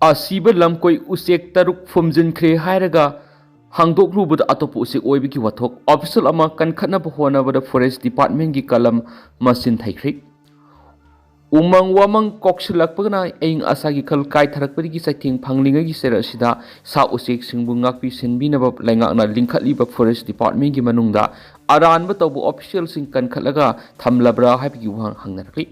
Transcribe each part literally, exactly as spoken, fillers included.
ꯑꯁꯤꯕ ꯂꯝꯀꯣꯏ ꯎꯆꯦꯛ ꯇꯔꯨꯛ ꯐꯨꯝꯖꯤꯟꯈ꯭ꯔꯦ ꯍꯥꯏꯔꯒ ꯍꯥꯡꯗꯣꯛꯂꯨꯕꯗ ꯑꯇꯣꯞꯄ ꯎꯆꯦꯛ ꯑꯣꯏꯕꯒꯤ ꯋꯥꯊꯣꯛ꯫ Official ꯑꯃ ꯀꯟꯈꯠꯅꯕ ꯍꯣꯠꯅꯕꯗ Forest Departmentꯀꯤ ꯀꯂꯝ ꯃꯁꯤꯟ ꯊꯩꯈ꯭ꯔꯦ꯫ ꯎꯃꯪ ꯋꯥꯃꯪ ꯀꯣꯛꯁꯤꯜꯂꯛꯄꯅ ꯑꯏꯪ ꯑꯁꯥꯒꯤ ꯈꯜ ꯀꯥꯏꯊꯔꯛꯄꯗꯒꯤ ꯆꯩꯊꯦꯡ ꯐꯪꯂꯤꯉꯩꯒꯤ ꯆꯩꯔꯛ ꯑꯁꯤꯗ ꯁꯥ ꯎꯆꯦꯛꯁꯤꯡꯕꯨ ꯉꯥꯛꯄꯤ ꯁꯦꯟꯕꯤꯅꯕ ꯂꯩꯉꯥꯛꯅ ꯂꯤꯡꯈꯠꯂꯤꯕ Forest Departmentꯀꯤ ꯃꯅꯨꯡꯗ ꯑꯔꯥꯟꯕ ꯇꯧꯕ officialꯁꯤꯡ ꯀꯟꯈꯠꯂꯒ ꯊꯝꯂꯕ꯭ꯔꯥ ꯍꯥꯏꯕꯒꯤ ꯋꯥꯍꯪ ꯍꯪꯅꯔꯛꯂꯤ꯫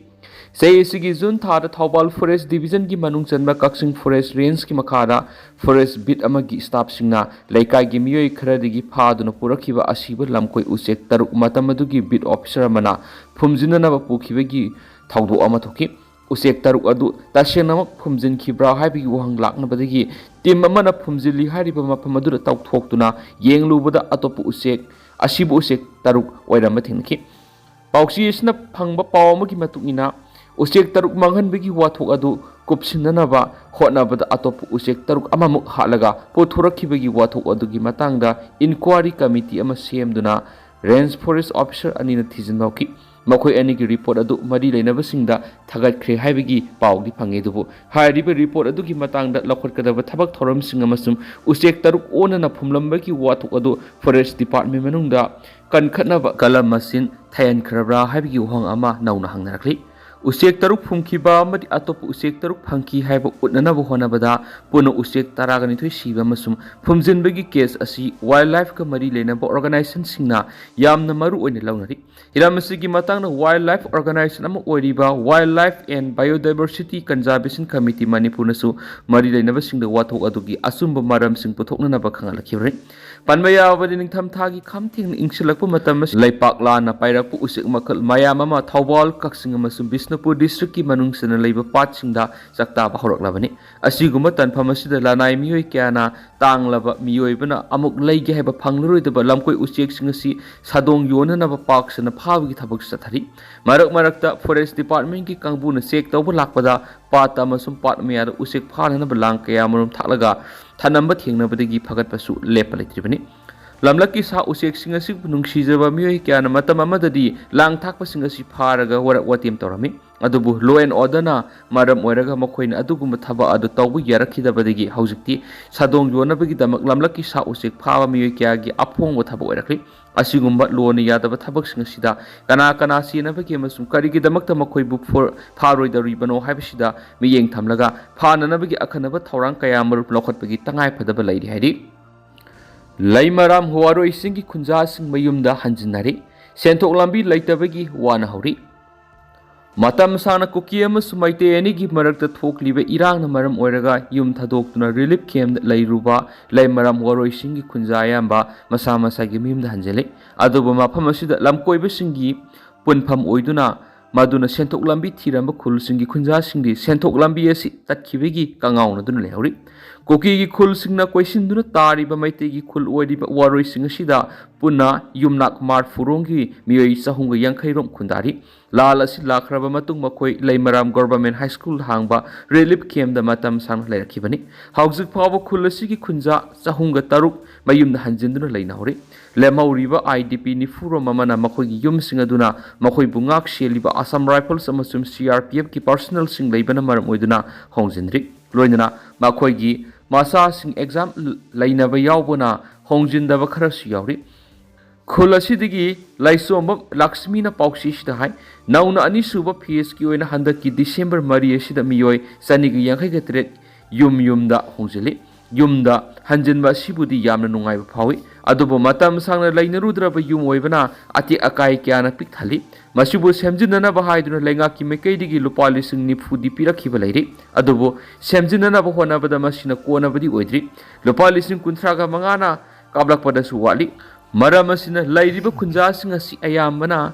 ꯆꯍꯤ ꯑꯁꯤꯒꯤ ꯖꯨꯟ ꯊꯥꯗ ꯊꯧꯕꯥꯜ Forest Divisionꯒꯤ ꯃꯅꯨꯡ ꯆꯟꯕ ꯀꯛꯆꯤꯡ Forest Rangeꯀꯤ ꯃꯈꯥꯗ Forest Beat ꯑꯃꯒꯤ staffꯁꯤꯡꯅ ꯂꯩꯀꯥꯏꯒꯤ ꯃꯤꯑꯣꯏ ꯈꯔꯗꯒꯤ ꯐꯥꯗꯨꯅ ꯄꯨꯔꯛꯈꯤꯕ ꯑꯁꯤꯕ ꯂꯝꯀꯣꯏ ꯎꯆꯦꯛ ꯇꯔꯨꯛ ꯃꯇꯝ ꯑꯗꯨꯒꯤ beat officer ꯑꯃꯅ ꯐꯨꯝꯖꯤꯟꯅꯅꯕ ꯄꯨꯈꯤꯕꯒꯤ ꯊꯧꯗꯣꯛ ꯑꯃ ꯊꯣꯛꯈꯤ꯫ ꯎꯆꯦꯛ ꯇꯔꯨꯛ ꯑꯗꯨ ꯇꯁꯦꯡꯅꯃꯛ ꯐꯨꯝꯖꯤꯟꯈꯤꯕ꯭ꯔꯥ ꯍꯥꯏꯕꯒꯤ ꯋꯥꯍꯪ ꯂꯥꯛꯅꯕꯗꯒꯤ team ꯑꯃꯅ ꯐꯨꯝꯖꯤꯜꯂꯤ ꯍꯥꯏꯔꯤꯕ ꯃꯐꯝ ꯑꯗꯨꯗ ꯇꯧꯊꯣꯛꯇꯨꯅ ꯌꯦꯡꯂꯨꯕꯗ ꯑꯇꯣꯞꯄ ꯎꯆꯦꯛ, ꯑꯁꯤꯕ ꯎꯆꯦꯛ ꯇꯔꯨꯛ ꯑꯣꯏꯔꯝꯕ ꯊꯦꯡꯅꯈꯤ꯫ ꯄꯥꯎꯆꯦ ꯑꯁꯤꯅ ꯐꯪꯕ ꯄꯥꯎ ꯑꯃꯒꯤ ꯃꯇꯨꯡ ꯏꯟꯅ, ꯎꯆꯦꯛ ꯇꯔꯨꯛ ꯃꯥꯡꯍꯟꯕꯒꯤ ꯋꯥꯊꯣꯛ ꯑꯗꯨ ꯀꯨꯞꯁꯤꯟꯅꯅꯕ ꯍꯣꯠꯅꯕꯗ ꯑꯇꯣꯞꯄ ꯎꯆꯦꯛ ꯇꯔꯨꯛ ꯑꯃꯃꯨꯛ ꯍꯥꯠꯂꯒ ꯄꯨꯊꯣꯔꯛꯈꯤꯕꯒꯤ ꯋꯥꯊꯣꯛ ꯑꯗꯨꯒꯤ ꯃꯇꯥꯡꯗ inquiry committee ꯑꯃ ꯁꯦꯝꯗꯨꯅ Range Forest Officer ꯑꯅꯤꯅ ꯊꯤꯖꯤꯟꯕ ꯍꯧꯈꯤ꯫ ꯃꯈꯣꯏ ꯑꯅꯤꯒꯤ report ꯑꯗꯨ ꯃꯔꯤ ꯂꯩꯅꯕꯁꯤꯡꯗ ꯊꯥꯒꯠꯈ꯭ꯔꯦ ꯍꯥꯏꯕꯒꯤ ꯄꯥꯎꯗꯤ ꯐꯪꯉꯤ, ꯑꯗꯨꯕꯨ ꯍꯥꯏꯔꯤꯕ report ꯑꯗꯨꯒꯤ ꯃꯇꯥꯡꯗ ꯂꯧꯈꯠꯀꯗꯕ ꯊꯕꯛ ꯊꯧꯔꯝꯁꯤꯡ ꯑꯃꯁꯨꯡ ꯎꯆꯦꯛ ꯇꯔꯨꯛ ꯑꯣꯟꯅꯅ ꯐꯨꯝꯂꯝꯕꯒꯤ ꯋꯥꯊꯣꯛ ꯑꯗꯨ Forest Department ꯃꯅꯨꯡꯗ ꯀꯟꯈꯠꯅꯕ ꯀꯂꯝ ꯃꯁꯤꯟ ꯊꯩꯍꯟꯈ꯭ꯔꯕ꯭ꯔꯥ ꯍꯥꯏꯕꯒꯤ ꯋꯥꯍꯪ ꯑꯃ ꯅꯧꯅ ꯍꯪꯅꯔꯛꯂꯤ꯫ ꯎꯆꯦꯛ ꯇꯔꯨꯛ ꯐꯨꯝꯈꯤꯕ ꯑꯃꯗꯤ ꯑꯇꯣꯞꯄ ꯎꯆꯦꯛ ꯇꯔꯨꯛ ꯐꯪꯈꯤ ꯍꯥꯏꯕ ꯎꯠꯅꯅꯕ ꯍꯣꯠꯅꯕꯗ ꯄꯨꯟꯅ ꯎꯆꯦꯛ ꯇꯔꯥꯒ ꯅꯤꯊꯣꯏ ꯁꯤꯕ ꯑꯃꯁꯨꯡ ꯐꯨꯝꯖꯤꯟꯕꯒꯤ case ꯑꯁꯤ wildlifeꯀ ꯃꯔꯤ ꯂꯩꯅꯕ organizationꯁꯤꯡꯅ ꯌꯥꯝꯅ ꯃꯔꯨ ꯑꯣꯏꯅ ꯂꯧꯅꯔꯤ꯫ ꯍꯤꯔꯝ ꯑꯁꯤꯒꯤ ꯃꯇꯥꯡꯗ wildlife organization ꯑꯃ ꯑꯣꯏꯔꯤꯕ Wildlife and Biodiversity Conservation Committee ꯃꯅꯤꯄꯨꯔꯅꯁꯨ ꯃꯔꯤ ꯂꯩꯅꯕꯁꯤꯡꯗ ꯋꯥꯊꯣꯛ ꯑꯗꯨꯒꯤ ꯑꯆꯨꯝꯕ ꯃꯔꯝꯁꯤꯡ ꯄꯨꯊꯣꯛꯅꯅꯕ ꯈꯪꯍꯜꯂꯛꯈꯤꯕꯅꯤ꯫ ꯄꯟꯕ ꯌꯥꯕꯗꯤ, ꯅꯤꯡꯊꯝꯊꯥꯒꯤ ꯈꯝ ꯊꯦꯡꯅ ꯏꯪꯁꯤꯜꯂꯛꯄ ꯃꯇꯝ ꯑꯁꯤ ꯂꯩꯄꯥꯛ ꯂꯥꯟꯅ ꯄꯥꯏꯔꯛꯄ ꯎꯆꯦꯛ ꯃꯈꯜ ꯃꯌꯥꯝ ꯑꯃ ꯊꯧꯕꯥꯜ, ꯀꯛꯆꯤꯡ ꯑꯃꯁꯨꯡ ꯕꯤꯁꯅꯨꯄꯨꯔ districtꯀꯤ ꯃꯅꯨꯡ ꯆꯟꯅ ꯂꯩꯕ ꯄꯥꯠꯁꯤꯡꯗ ꯆꯥꯛꯇꯥꯕ ꯍꯧꯔꯛꯂꯕꯅꯤ꯫ ꯑꯁꯤꯒꯨꯝꯕ ꯇꯥꯟꯐꯝ ꯑꯁꯤꯗ ꯂꯅꯥꯏ ꯃꯤꯑꯣꯏ ꯀꯌꯥꯅ ꯇꯥꯡꯂꯕ, ꯃꯤꯑꯣꯏꯕꯅ ꯑꯃꯨꯛ ꯂꯩꯒꯦ ꯍꯥꯏꯕ ꯐꯪꯂꯔꯣꯏꯗꯕ ꯂꯝꯀꯣꯏ ꯎꯆꯦꯛꯁꯤꯡ ꯑꯁꯤ ꯁꯥꯗꯣꯡ ꯌꯣꯟꯅꯅꯕ ꯄꯥꯛ ꯁꯟꯅ ꯐꯥꯕꯒꯤ ꯊꯕꯛ ꯆꯠꯊꯔꯤ꯫ ꯃꯔꯛ ꯃꯔꯛꯇ Forest Departmentꯀꯤ ꯀꯥꯡꯕꯨꯅ check ꯇꯧꯕ ꯂꯥꯛꯄꯗ ꯄꯥꯠꯇ ꯑꯃꯁꯨꯡ ꯄꯥꯠ ꯃꯌꯥꯗ ꯎꯆꯦꯛ ꯐꯥꯅꯅꯕ ꯂꯥꯡ ꯀꯌꯥꯃꯔꯨꯝ ꯊꯥꯛꯂꯒ ꯊꯅꯝꯕ ꯊꯦꯡꯅꯕꯗꯒꯤ ꯐꯒꯠꯄꯁꯨ ꯂꯦꯞꯄ ꯂꯩꯇ꯭ꯔꯤꯕꯅꯤ꯫ ꯂꯝꯂꯛꯀꯤ ꯁꯥ ꯎꯆꯦꯛꯁꯤꯡ ꯑꯁꯤꯕꯨ ꯅꯨꯡꯁꯤꯖꯕ ꯃꯤꯑꯣꯏ ꯀꯌꯥꯅ ꯃꯇꯝ ꯑꯃꯗꯗꯤ ꯂꯥꯡ ꯊꯥꯛꯄꯁꯤꯡ ꯑꯁꯤ ꯐꯥꯔꯒ ꯋꯥꯔꯛ ꯋꯥꯇꯦꯝ ꯇꯧꯔꯝꯃꯤ꯫ ꯑꯗꯨꯕꯨ law and orderꯅ ꯃꯔꯝ ꯑꯣꯏꯔꯒ ꯃꯈꯣꯏꯅ ꯑꯗꯨꯒꯨꯝꯕ ꯊꯕꯛ ꯑꯗꯨ ꯇꯧꯕ ꯌꯥꯔꯛꯈꯤꯗꯕꯗꯒꯤ ꯍꯧꯖꯤꯛꯇꯤ ꯁꯥꯗꯣꯡ ꯌꯣꯟꯅꯕꯒꯤꯗꯃꯛ ꯂꯝꯂꯛꯀꯤ ꯁꯥ ꯎꯆꯦꯛ ꯐꯥꯕ ꯃꯤꯑꯣꯏ ꯀꯌꯥꯒꯤ ꯑꯄꯣꯡꯕ ꯊꯕꯛ ꯑꯣꯏꯔꯛꯂꯤ꯫ ꯑꯁꯤꯒꯨꯝꯕ ꯂꯣꯅ ꯌꯥꯗꯕ ꯊꯕꯛꯁꯤꯡ ꯑꯁꯤꯗ ꯀꯅꯥ ꯀꯅꯥ ꯆꯦꯟꯅꯕꯒꯦ ꯑꯃꯁꯨꯡ ꯀꯔꯤꯒꯤꯗꯃꯛꯇ ꯃꯈꯣꯏꯕꯨ ꯐꯣ-, ꯐꯥꯔꯣꯏꯗꯧꯔꯤꯕꯅꯣ ꯍꯥꯏꯕꯁꯤꯗ ꯃꯤꯠꯌꯦꯡ ꯊꯝꯂꯒ ꯐꯥꯅꯅꯕꯒꯤ ꯑꯈꯟꯅꯕ ꯊꯧꯔꯥꯡ ꯀꯌꯥ ꯃꯔꯨꯝ ꯂꯧꯈꯠꯄꯒꯤ ꯇꯉꯥꯏꯐꯗꯕ ꯂꯩꯔꯤ ꯍꯥꯏꯔꯤ꯫ ꯂꯩꯃꯔꯥꯝ ꯋꯥꯔꯣꯏꯁꯤꯡꯒꯤ ꯈꯨꯟꯖꯥꯁꯤꯡ ꯃꯌꯨꯝꯗ ꯍꯟꯖꯤꯟꯅꯔꯤ꯫ ꯁꯦꯟꯊꯣꯛ ꯂꯝꯕꯤ ꯂꯩꯇꯕꯒꯤ ꯋꯥꯅ ꯍꯧꯔꯤ꯫ ꯃꯇꯝ ꯁꯥꯡꯅ ꯀꯨꯀꯤ ꯑꯃꯁꯨꯡ ꯃꯩꯇꯩ ꯑꯅꯤꯒꯤ ꯃꯔꯛꯇ ꯊꯣꯛꯂꯤꯕ ꯏꯔꯥꯡꯅ ꯃꯔꯝ ꯑꯣꯏꯔꯒ ꯌꯨꯝ ꯊꯥꯗꯣꯛꯇꯨꯅ relief campꯗ ꯂꯩꯔꯨꯕ ꯂꯩꯃꯔꯥꯝ ꯋꯥꯔꯣꯏꯁꯤꯡꯒꯤ ꯈꯨꯟꯖꯥ ꯑꯌꯥꯝꯕ ꯃꯁꯥ ꯃꯁꯥꯒꯤ ꯃꯌꯨꯝꯗ ꯍꯟꯖꯤꯜꯂꯤ꯫ ꯑꯗꯨꯕꯨ ꯃꯐꯝ ꯑꯁꯤꯗ ꯂꯝꯀꯣꯏꯕꯁꯤꯡꯒꯤ ꯄꯨꯟꯐꯝ ꯑꯣꯏꯗꯨꯅ ꯃꯗꯨꯅ ꯁꯦꯟꯊꯣꯛ ꯂꯝꯕꯤ ꯊꯤꯔꯝꯕ ꯈꯨꯜꯁꯤꯡꯒꯤ ꯈꯨꯟꯖꯥꯁꯤꯡꯗꯤ ꯁꯦꯟꯊꯣꯛ ꯂꯝꯕꯤ ꯑꯁꯤ ꯇꯠꯈꯤꯕꯒꯤ ꯀꯪꯉꯥꯎꯅꯗꯨꯅ ꯂꯩꯍꯧꯔꯤ꯫ ꯀꯨꯀꯤꯒꯤ ꯈꯨꯜꯁꯤꯡꯅ ꯀꯣꯏꯁꯤꯟꯗꯨꯅ ꯇꯥꯔꯤꯕ ꯃꯩꯇꯩꯒꯤ ꯈꯨꯜ ꯑꯣꯏꯔꯤꯕ ꯋꯥꯔꯣꯏꯁꯤꯡ ꯑꯁꯤꯗ ꯄꯨꯟꯅ ꯌꯨꯝꯅꯥꯛ ꯃꯥꯔꯐꯨꯔꯣꯝꯒꯤ ꯃꯤꯑꯣꯏ ꯆꯍꯨꯝꯒ ꯌꯥꯡꯈꯩ ꯔꯣꯝ ꯈꯨꯟꯗꯥꯔꯤ꯫ ꯂꯥꯜ ꯑꯁꯤ ꯂꯥꯛꯈ꯭ꯔꯕ ꯃꯇꯨꯡ ꯃꯈꯣꯏ ꯂꯩꯃꯔꯥꯝ Government High School ꯍꯥꯡꯕ relief campꯗ ꯃꯇꯝ ꯁꯥꯡꯅ ꯂꯩꯔꯛꯈꯤꯕꯅꯤ꯫ ꯍꯧꯖꯤꯛ ꯐꯥꯎꯕ ꯈꯨꯜ ꯑꯁꯤꯒꯤ ꯈꯨꯟꯖꯥ ꯆꯍꯨꯝꯒ ꯇꯔꯨꯛ ꯃꯌꯨꯝꯗ ꯍꯟꯖꯤꯟꯗꯨꯅ ꯂꯩꯅꯍꯧꯔꯤ꯫ ꯂꯦꯝꯍꯧꯔꯤꯕ IDP ꯅꯤꯐꯨ ꯔꯣꯝ ꯑꯃꯅ ꯃꯈꯣꯏꯒꯤ ꯌꯨꯝꯁꯤꯡ ꯑꯗꯨꯅ ꯃꯈꯣꯏꯕꯨ ꯉꯥꯛ ꯁꯦꯜꯂꯤꯕ Assam Rifles ꯑꯃꯁꯨꯡ CRPFꯀꯤ personnelꯁꯤꯡ ꯂꯩꯕꯅ ꯃꯔꯝ ꯑꯣꯏꯗꯨꯅ ꯍꯣꯡꯖꯤꯟꯗ꯭ꯔꯤ꯫ ꯂꯣꯏꯅꯅ ꯃꯈꯣꯏꯒꯤ ꯃꯆꯥꯁꯤꯡ exam ꯂꯩꯅꯕ ꯌꯥꯎꯕꯅ ꯍꯣꯡꯖꯤꯟꯗꯕ ꯈꯔꯁꯨ ꯌꯥꯎꯔꯤ꯫ ꯈꯨꯜ ꯑꯁꯤꯗꯒꯤ ꯂꯥꯏꯁꯣꯝꯕꯝ ꯂꯛꯁꯃꯤꯅ ꯄꯥꯎꯆꯦꯁꯤꯗ ꯍꯥꯏ, ꯅꯧꯅ ꯑꯅꯤꯁꯨꯕ phaseꯀꯤ ꯑꯣꯏꯅ ꯍꯟꯗꯛꯀꯤ December ꯃꯔꯤ ꯑꯁꯤꯗ ꯃꯤꯑꯣꯏ ꯆꯅꯤꯒ ꯌꯥꯡꯈꯩꯒ ꯇꯔꯦꯠ ꯌꯨꯝ ꯌꯨꯝꯗ ꯍꯣꯡꯖꯤꯜꯂꯤ꯫ ꯌꯨꯝꯗ ꯍꯟꯖꯤꯟꯕ ꯑꯁꯤꯕꯨꯗꯤ ꯌꯥꯝꯅ ꯅꯨꯡꯉꯥꯏꯕ ꯐꯥꯎꯏ, ꯑꯗꯨꯕꯨ ꯃꯇꯝ ꯁꯥꯡꯅ ꯂꯩꯅꯔꯨꯗ꯭ꯔꯕ ꯌꯨꯝ ꯑꯣꯏꯕꯅ ꯑꯇꯦꯛ ꯑꯀꯥꯏ ꯀꯌꯥꯅ ꯄꯤꯛ ꯊꯜꯂꯤ꯫ ꯃꯁꯤꯕꯨ ꯁꯦꯝꯖꯤꯟꯅꯅꯕ ꯍꯥꯏꯗꯨꯅ ꯂꯩꯉꯥꯛꯀꯤ ꯃꯥꯏꯀꯩꯗꯒꯤ ꯂꯨꯄꯥ ꯂꯤꯁꯤꯡ ꯅꯤꯐꯨꯗꯤ ꯄꯤꯔꯛꯈꯤꯕ ꯂꯩꯔꯤ, ꯑꯗꯨꯕꯨ ꯁꯦꯝꯖꯤꯟꯅꯅꯕ ꯍꯣꯠꯅꯕꯗ ꯃꯁꯤꯅ ꯀꯣꯟꯅꯕꯗꯤ ꯑꯣꯏꯗ꯭ꯔꯤ꯫ ꯂꯨꯄꯥ ꯂꯤꯁꯤꯡ ꯀꯨꯟꯊ꯭ꯔꯥꯒ ꯃꯉꯥꯅ ꯀꯥꯞꯂꯛꯄꯗꯁꯨ ꯋꯥꯠꯂꯤ꯫ ꯃꯔꯝ ꯑꯁꯤꯅ ꯂꯩꯔꯤꯕ ꯈꯨꯟꯖꯥꯁꯤꯡ ꯑꯁꯤ ꯑꯌꯥꯝꯕꯅ